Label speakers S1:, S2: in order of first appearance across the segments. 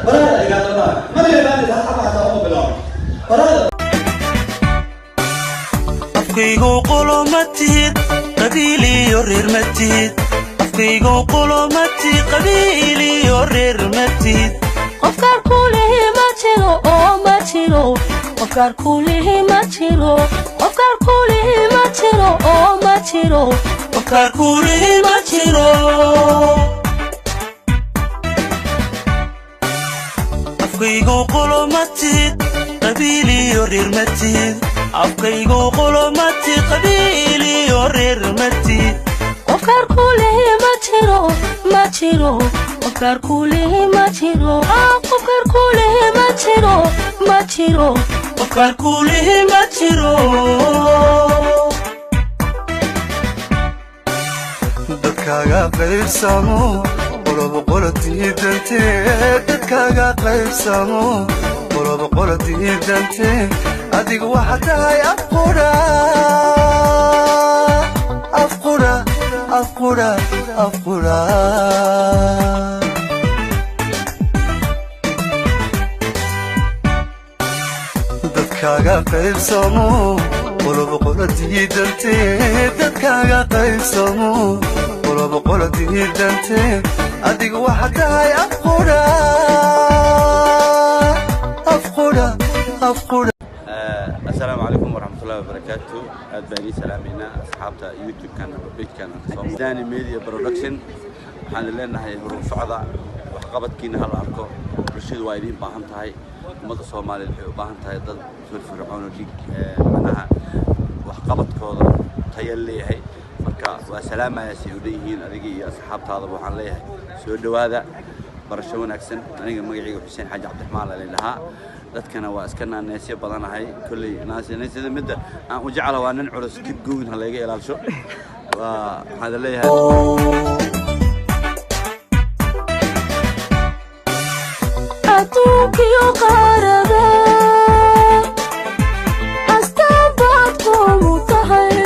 S1: Brother, igaadama mana yaqaanid hal xaba xataa uma bilaabo, brother.
S2: Afkaygow qolo ma tihid, qabiil iyo reer ma tihid. Afkaygow qolo ma tihid, qabiil iyo reer ma tihid.
S3: Qofkaar kulihi ma jiro oo ma jiro. Qofkaar kulihi ma jiro, qofkaar kulihi ma jiro oo ma jiro.
S2: Qofkaar kulihi ma jiro. Afkaygow qolo ma tihid, qabiil iyo reer ma tihid. Afkaygow qolo ma tihid, qabiil iyo reer ma tihid.
S3: Qofkaar kulihi ma jiro, ma jiro. Qofkaar kulihi ma jiro, qofkaar kulihi ma jiro, ma jiro.
S2: Qofkaar kulihi ma jiro. Dadkaaga qaybsamo, qoloba qolo diidante. Dadkaaga qaybsamo, qoloba qolo diidante. Adigu waxaad tahay afqura, afqura, afqura, afqura. Dadkaaga qaybsamo, qoloba qolo diidante. Dadkaaga qaybsamo, qoloba qolo diidante. Adigu waxaad tahay afqura, afqura, afqura.
S4: Asalaamu calaykum waraxmatullahi wabarakaatu. Aad baan idiin salaameynaa asxaabta YouTube-kan ama page-kan aan kasoo Dani Media Production. Waxaan leenahay horu socda, waxqabadkiina hala arko. Bulshadu waa idiin baahan tahay. Ummadda Soomaaliyeed waxay u baahan tahay dad firfircoon oo dhig macnaha waxqabadkooda tayo leeyahay. Marka waa salaamaya si u leeyihiin adiga iyo asxaabtaadaba. Waxaan leeyahay soo dhowaada, barasho wanaagsan. Aniga magacayga Xuseen Xaaji Cabdiraxmaan la dhahaa, dadkana waa iska naaneesyo badanahay. Kolley naaneesyada midda aan u jecla waa nin culus. Keep going, ha layga ilaalsho. Waa waxaan leeyahay
S3: Adduunkiyo qaarada astaan baad kumu tahay,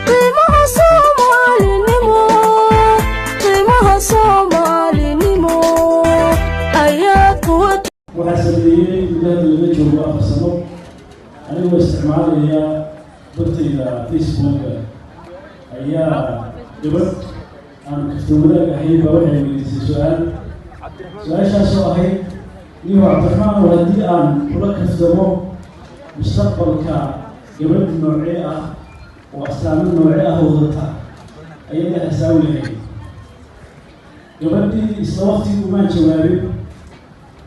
S3: qiimaha Soomaalinimo, qiimaha Soomaalinimo ayaad kuwa.
S5: Waxaa sameeyey muddo hadda laga joogo 4 sano, anigoo isticmaalaya bartayda Facebooka ayaa gabadh aan kaftan wadaag ahayn baa waxay weydiisay su-aal. Su-aashaasoo ahayd: "Niyo Cabdiraxmaan, oo haddii aan kula kaftamo mustaqbalka, gabadh noocee ah oo astaamo noocee ah wadata ayaad la hasaawi lahayd?" Gabadhii isla waqtigii umaan jawaabin.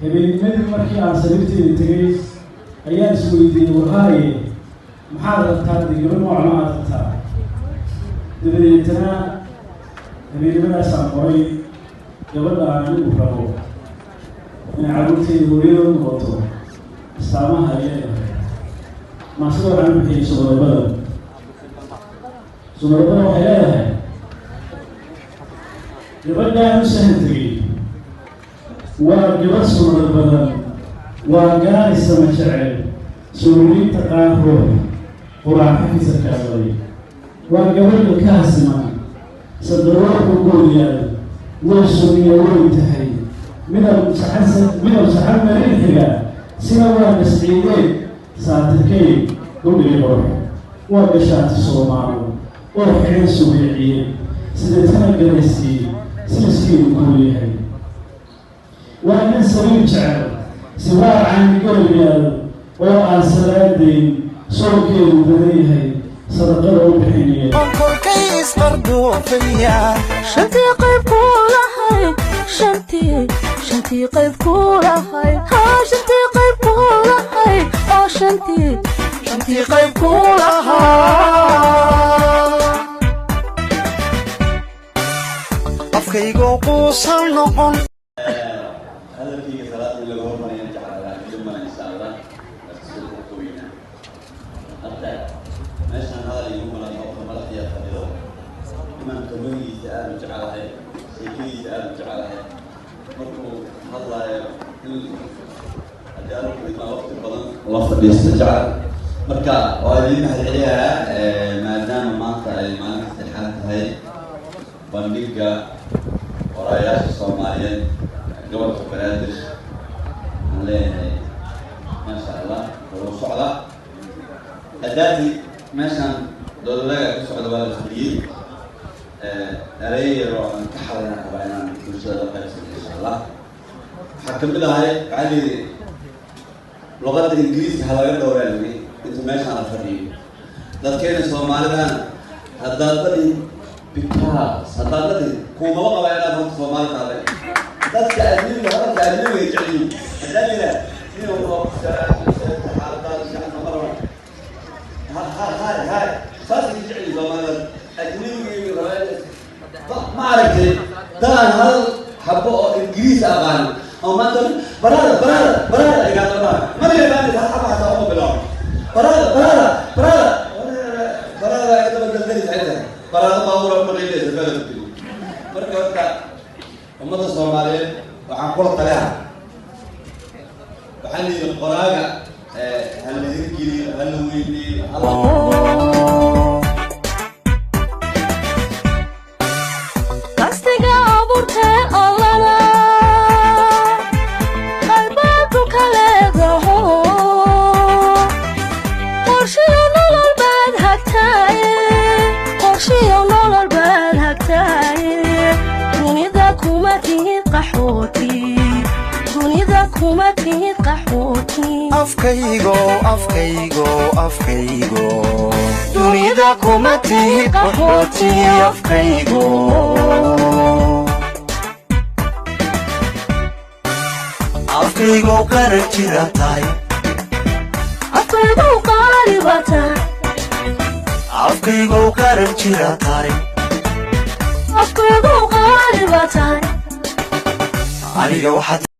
S5: Habeennimadii markii aan sariirteeda tegay ayaan isweydiiyey: "Warhaaye, maxaad rabtaa? Dee gabadh noocma aad rabtaa?" Dabadeetana habeennimadaasaan qoray gabadha aan anigu rabo inay carruurteyda hooyadood noqoto, astaamaha ay leedahay. Maasida waxaan u bixiyey Sumadabada. Sumadabada waxay leedahay: Gabadhaan u sahan tegey waa gabadh sunad badan, waa gaari sama jecel, suuliinta qaar ruux quraaxa ka sarkaaday, waa gabadh ilkaha siman, sadaroorku goolyaal, way sumiya way tahay, midab saxan, midab saxan marin xiga sida waa masciideed saatirkay dhudhigi qurux, waa gashaati Soomaalo oo xidhan subeeciye, sideetana garaysii siliskeedu kuu yahay, waa nin sariir jecel, siwaar caanigarab yaal oo aan salaadayn, soonkeedu badan yahay, sadaqada u bixinaya.
S2: Korkay isqardoofaya.
S3: Shantii qayb kuu lahayd, shantii, shantii qayb kuu lahayd, haa, shantii qayb kuu lahayd oo shantii, shantii qayb kuu lahaa.
S2: Afkaygoo quusan noqon.
S4: Hadalkayga salaada in laga hormarayaan jeclaa, laakiin dhimana insha Allah soo koobaynaa. Hadda meeshaan hadal iigu malan oo madaxdiyaa fadhido, imaan kamadiisa aada u jecelahay, sheekadiisa aada u jecelahay, markuu hadlaayo in haddii aanu idmaa waqti badan la fadhiisto jecel. Marka waa idiin mahadceliyaa maadaama maanta ay maalinta saddexaad tahay bandhiga qoraayaasha Soomaaliyeed gobolka. Banaadir waxaan leeyahay, maasha Allah, horu socda. Haddaati meeshaan doodadaga ka socda waa la fuliyey. Erey yaroo aan ka xadayaan rabaa inaan bulshada la qaybsano, insha Allah. Waxaa kamid ahay, waxaa layidhi luqadda Ingiriiska ha laga dhowraa ligi inta meeshaan la fadhiyo. Dadkeena Soomaalidana haddaad la dhihin because, haddaad la dhihin kuumaba qabaa inaad horta Soomaali tahay. Dadka ajnabiga, hadalka ajnabiga ay jecel yihiin. Haddaad yiraa xaaladaada fiican ma raba, hay hay hay, saasay jecel yihiin Soomaalida ajnabiga rabaa. Ma aragtay dadaan hal xabo oo Ingiriis aqaanin oo maanta "brother, brother, brother" igaadama mana yaqaanin hal xabo xataa uma bilaabo, "Brother, brother, brother, brother" iga daba daldalis ay tahay baraada baabuura uma qiilaysa bala. Marka horta ummadda Soomaaliyeed waxaan kula taliha, waxaan yidhi qoraaga ha la hirgeliyo, ha la weyneeyo, hala
S3: Kastiga abuurtee Allana qaybaadu ka leedaho, qorshiyo nolol baad hagtaaye, qorshiyo nolol baad hagtaaye. Dunida kuma tihid qaxooti, dunida kuma tihid qaxooti.
S2: Afkaygo, afkaygo, afkaygo, dunida kuma tihid qaxooti, afkaygo. Afkaygo qaran jira tahay.
S3: Afkaygu qaali baa tahay.
S2: Afkaygo qaran jira tahay.
S3: Afkaygu qaali baa tahay.
S2: Aniga waxaad